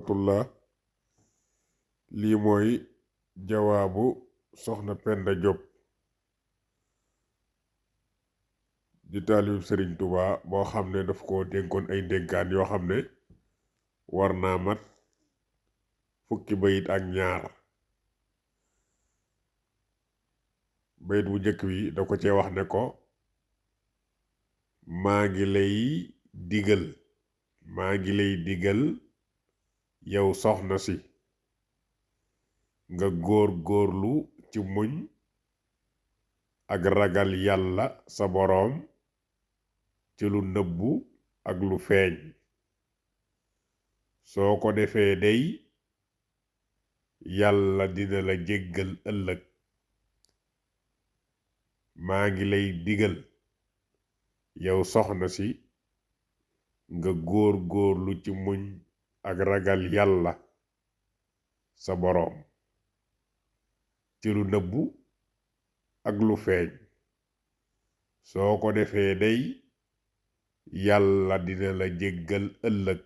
rahmatullah lii mooy jawaabu soxna Penda Diop di taalib Sëriñ Tuubaa boo xam ne daf ko dénkoon ay dénkaan yoo xam ne war naa mat fukki bayit ak ñaar. bayit bu njëkk wi da ko cee wax ne ko maa ngi lay digal yow soxna si nga góor góorlu ci muñ ak ragal yàlla sa boroom ci lu nëbbu ak lu feeñ. soo ko defee dey yàlla dina la jéggal ëllëg. maa ngi lay digal yow soxna si nga góor góorlu ci muñ ak ragal yàlla sa boroom ci lu nëbbu ak lu feeñ. soo ko defee dey yàlla dina la jéggal ëllëg.